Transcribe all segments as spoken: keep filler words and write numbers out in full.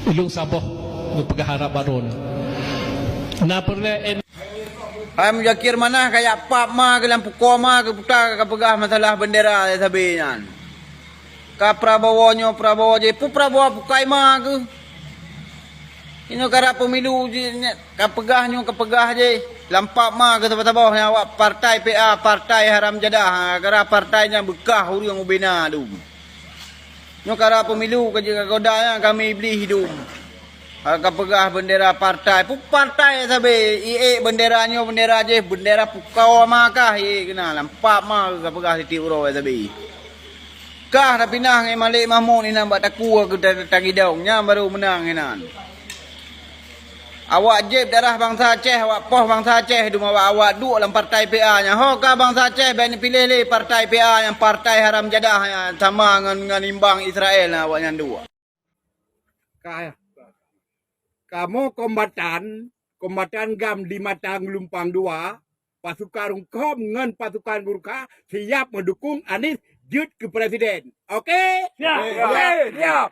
Ulôn saboh geupeugah harab baroe nyoe. Na peureulée en- Hai Muzakir, manah kajak pap ma keuh lam pukoe ma keuh puta kapeugah masalah bendera sabe nyan. Ka Prabowo nyoe, Prabowo jih, peue Prabowo pukai ma keuh. Inoe karab pemilu jih, kapeugah nyoe, kapeugah jih. Lam pap ma keuh saboh-saboh nyan awak partai P A, partai haram jadah. Gara partai nyan beukah ureuëng ubena dum. Nyoe karab pemilu ka jeuet kagoda nyan kami Iblih dum. Ka peugah bendera partai. Peue partai sabe, iék bendera nyoe, bendera jih, bendera pukoe ma kah iék keunan. Lam pap ma kapeugah tieb uroe sabe. Kah tapinah ngon Malik Mahmud inan bak takue keu ta-, tagidong, nyan barô meunang inan. Awak jieb darah bansa Aceh, awak poh bansa Aceh, dum awak, awak duek lam partai P A nyan. Ho ka bansa Aceh, bèk neupiléh lé partai P A nyang partai haram jadah nyan sama ngon, ngon imbang Israel nyan awak nyan duek. Ka, kamoe kombatan, kombatan GAM di Mata Geulumpang Dua, pasukan Rungkhom ngon pasukan Gurkha siap meudukung Anies jeuet keu presiden. Oke? Siap. Oke, siap.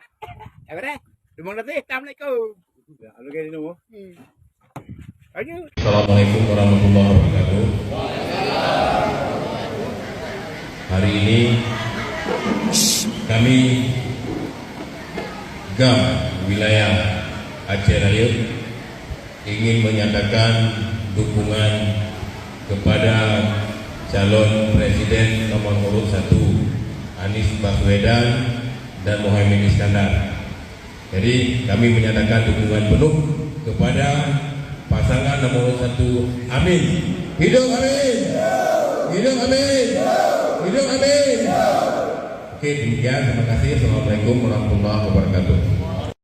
Ya, beres. Terima kasih. Assalamualaikum. Ya, oke, di nomor. Hmm. Lanjut. Assalamualaikum warahmatullahi wabarakatuh. Hari ini kami GAM wilayah Aceh Raya ingin menyatakan dukungan kepada calon presiden nomor urut satu, Anies Baswedan dan Mohaimin Iskandar. Jadi, kami menyatakan dukungan penuh kepada pasangan nomor urut satu, Amin. Hidup Amin! Hidup Amin! Hidup Amin! Oke, demikian. Terima kasih. Assalamualaikum warahmatullahi wabarakatuh.